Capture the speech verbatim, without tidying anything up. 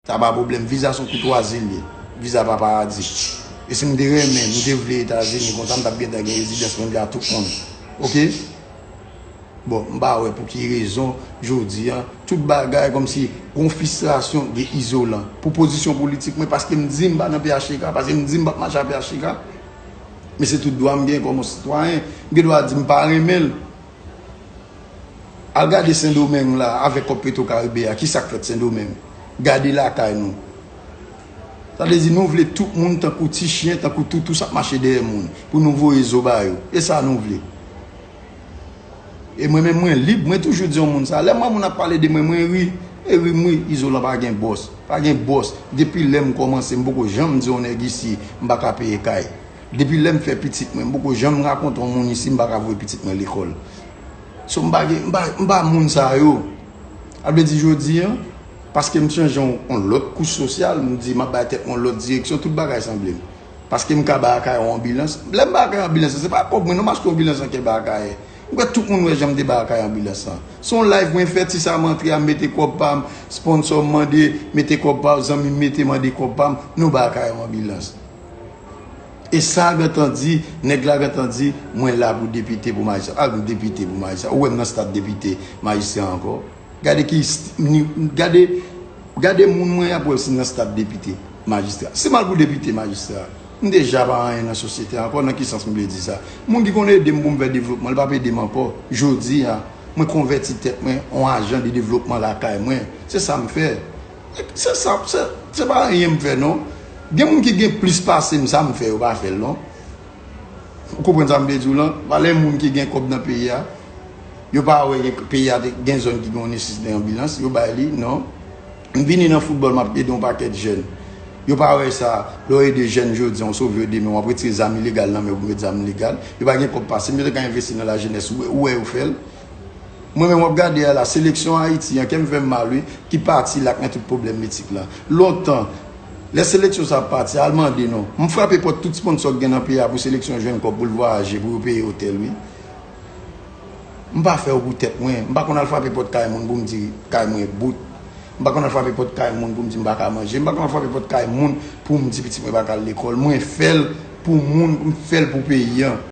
Sa pa pwoblèm. Viza se yon koutwazi l ye. Viza pa paradi. E si m te renmen, m te vle Etazini, konsa m t ap gentan gen rezidans mwen la tout moun. Oke? Bon, m pa wè pou ki rezon, jodi a, tout bagay kòmsi gon fristrasyon de Izolan. Pou pozisyon politik mwen, paske m di m pa nan P H T K, paske m di m p ap mache a P H T K. Men se tout dwa m gen kòm yon sitwayen. M gen dwa di m pa renmen l. Al gade Sendomeng la, avèk kòb Petro Caribe a, ki sa k fèt Sendomeng? Gade lakay nou. Sa vle di nou vle tout moun tankou ti chen, tankou toutou s ap mache dèyè moun, pou nou voye zo ba yo. E sa nou vle. E mwen menm mwen lib, mwen toujou di yon moun sa. Lè m wè moun ap pale de mwen, mwen ri. E ri m ri, Izolan pa gen bòs. Pa gen bòs. Depi lè m kòmanse, m poko janm di yon nèg isi, m pa ka peye kay. Depi lè m fè pitit mwen, m poko janm rakonte yon moun isi, m pa ka voye pitit mwen lekòl. So m pa gen, m pa, m pa moun sa yo. Sa vle di jodi a, paske m chanje yon, yon lòt kouch sosyal, m di m ap bay tèt mwen yon lòt direksyon, tout bagay sanble m. Paske m ka bay Akayè yon anbilans. Lè m bay Akayè anbilans, se pa kòb mwen non, m achte yon anbilans nan kè bay Akayè. M kwè tout moun wè jan m te bay Akayè anbilans lan. Se yon live mwen fè, ti sa m antre a, m mete kòb pa m, sponsò m mande, mete kòb pa w, zanmi m mete mande kòb pa m, nou bay Akayè yon anbilans. E sa gentan di, nèg la gentan di, mwen la pou depite, pou majistra. Al pou depite, pou majistra. Ou wè m nan stad depite, majistra ankò. Gade ki, gade, gade moun mwen ap wè si nan stad depite, majistra. Si m al pou depite, majistra, m deja pa anyen nan sosyete ankò, nan ki sans m vle di sa? Moun ki konn ede m pou m fè devlopman, li p ap ede m ankò. Jodi a, mwen konvèti tèt mwen an ajan de devlopman lakay mwen. Se sa m fè. Se sa, se, se pa anyen m fè non. Gen moun ki gen plis pase m, sa m fè, yo pa fè l non. Ou konprann sa m vle di w lan? Valè moun ki gen kòb nan peyi a, yo pa wè gen, peyi a te gen zòn ki gen yon nesesite anbilans, yo bay li, non. M vini nan foutbòl, m ap ede yon pakèt jèn. Yo pa wè sa, lè w ede jèn jodi a, w sove yo demen, w ap retire zam ilegal nan men yo pou met zam legal. Yo pa gen kòb pase m, yo te ka envesti nan lajenès, ou wè, ou wè yo fè l. Mwen menm w ap gade a la, seleksyon Ayiti an, kè m fè m mal wi, ki pati la k nan tout pwoblèm etik la. Lontan, lè seleksyon sa ap pati, al mande non. M frape pòt tout sponsò k gen nan peyi a pou seleksyon jwenn kòb pou l vwayaje, pou yo peye otèl wi. M pa fè yo pou tèt mwen. M pa konn al frape pòt kay moun pou m di kay mwen bout. M pa konn al frape pòt kay moun pou m di m pa ka manje. M pa konn al frape pòt kay moun pou m di pitit mwen pa ka al lekòl. Mwen fè l pou moun, m fè l pou peyi an.